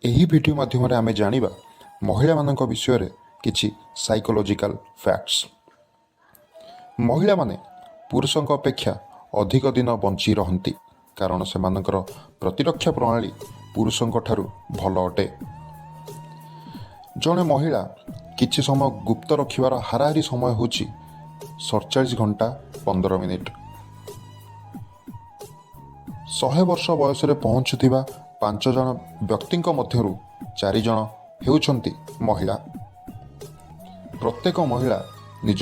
ଏହି ଭିଡ଼ିଓ ମାଧ୍ୟମରେ ଆମେ ଜାଣିବା ମହିଳାମାନଙ୍କ ବିଷୟରେ କିଛି ସାଇକୋଲୋଜିକାଲ ଫ୍ୟାକ୍ଟସ୍। ମହିଳାମାନେ ପୁରୁଷଙ୍କ ଅପେକ୍ଷା ଅଧିକ ଦିନ ବଞ୍ଚି ରହନ୍ତି, କାରଣ ସେମାନଙ୍କର ପ୍ରତିରକ୍ଷା ପ୍ରଣାଳୀ ପୁରୁଷଙ୍କ ଠାରୁ ଭଲ ଅଟେ। ଜଣେ ମହିଳା କିଛି ସମୟ ଗୁପ୍ତ ରଖିବାର ହାରାହାରି ସମୟ ହେଉଛି 47 ଘଣ୍ଟା 15 ମିନିଟ୍। 100 ବର୍ଷ ବୟସରେ ପହଞ୍ଚୁଥିବା ପାଞ୍ଚ ଜଣ ବ୍ୟକ୍ତିଙ୍କ ମଧ୍ୟରୁ ଚାରି ଜଣ ହେଉଛନ୍ତି ମହିଳା। ପ୍ରତ୍ୟେକ ମହିଳା ନିଜ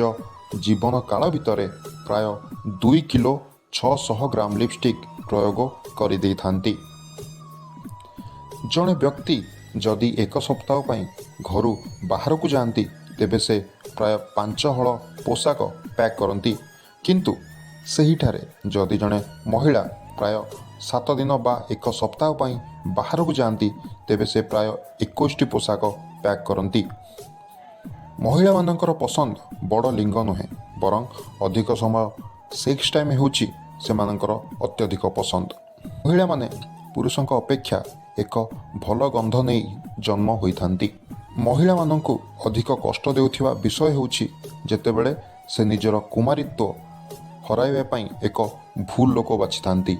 ଜୀବନ କାଳ ଭିତରେ ପ୍ରାୟ 2 କିଲୋ 600 ଗ୍ରାମ ଲିପଷ୍ଟିକ୍ ପ୍ରୟୋଗ କରିଦେଇଥାନ୍ତି। ଜଣେ ବ୍ୟକ୍ତି ଯଦି ଏକ ସପ୍ତାହ ପାଇଁ ଘରୁ ବାହାରକୁ ଯାଆନ୍ତି, ତେବେ ସେ ପ୍ରାୟ ପାଞ୍ଚ ହଳ ପୋଷାକ ପ୍ୟାକ୍ କରନ୍ତି। କିନ୍ତୁ ସେହିଠାରେ ଯଦି ଜଣେ ମହିଳା ପ୍ରାୟ 7 ଦିନ ବା ଏକ ସପ୍ତାହ ପାଇଁ ବାହାରକୁ ଯାଆନ୍ତି, ତେବେ ସେ ପ୍ରାୟ 21ଟି ପୋଷାକ ପ୍ୟାକ୍ କରନ୍ତି। ମହିଳାମାନଙ୍କର ପସନ୍ଦ ବଡ଼ ଲିଙ୍ଗ ନୁହେଁ, ବରଂ ଅଧିକ ସମୟ ସେକ୍ସ ଟାଇମ୍ ହେଉଛି ସେମାନଙ୍କର ଅତ୍ୟଧିକ ପସନ୍ଦ। ମହିଳାମାନେ ପୁରୁଷଙ୍କ ଅପେକ୍ଷା ଏକ ଭଲ ଗନ୍ଧ ନେଇ ଜନ୍ମ ହୋଇଥାନ୍ତି। ମହିଳାମାନଙ୍କୁ ଅଧିକ କଷ୍ଟ ଦେଉଥିବା ବିଷୟ ହେଉଛି ଯେତେବେଳେ ସେ ନିଜର କୁମାରୀତ୍ୱ ହରାଇବା ପାଇଁ ଏକ ଭୁଲ ଲୋକ ବାଛିଥାନ୍ତି।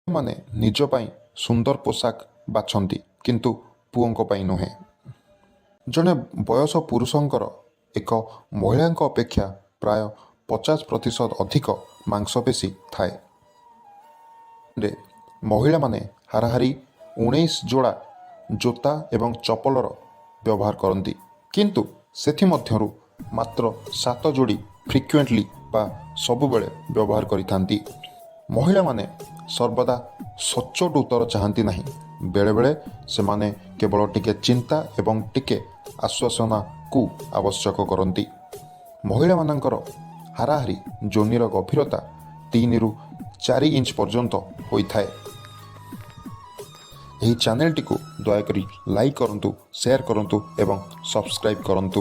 ମାନେ ନିଜ ପାଇଁ ସୁନ୍ଦର ପୋଷାକ ବାଛନ୍ତି, କିନ୍ତୁ ପୁଅଙ୍କ ପାଇଁ ନୁହେଁ। ଜଣେ ବୟସ ପୁରୁଷଙ୍କର ଏକ ମହିଳାଙ୍କ ଅପେକ୍ଷା ପ୍ରାୟ 50% ଅଧିକ ମାଂସପେଶୀ ଥାଏ। ରେ ମହିଳାମାନେ ହାରାହାରି 19 ଯୋଡ଼ା ଜୋତା ଏବଂ ଚପଲର ବ୍ୟବହାର କରନ୍ତି, କିନ୍ତୁ ସେଥିମଧ୍ୟରୁ ମାତ୍ର ସାତ ଯୋଡ଼ି ଫ୍ରିକ୍ୱେଣ୍ଟଲି ବା ସବୁବେଳେ ବ୍ୟବହାର କରିଥାନ୍ତି। ମହିଳାମାନେ ସର୍ବଦା ସଚ୍ଚୋଟ ଉତ୍ତର ଚାହାନ୍ତି ନାହିଁ। ବେଳେବେଳେ ସେମାନେ କେବଳ ଟିକେ ଚିନ୍ତା ଏବଂ ଟିକେ ଆଶ୍ୱାସନାକୁ ଆବଶ୍ୟକ କରନ୍ତି। ମହିଳାମାନଙ୍କର ହାରାହାରି ଯୋନିର ଗଭୀରତା 3ରୁ 4 ଇଞ୍ଚ ପର୍ଯ୍ୟନ୍ତ ହୋଇଥାଏ। ଏହି ଚ୍ୟାନେଲଟିକୁ ଦୟାକରି ଲାଇକ୍ କରନ୍ତୁ, ସେୟାର କରନ୍ତୁ ଏବଂ ସବସ୍କ୍ରାଇବ୍ କରନ୍ତୁ।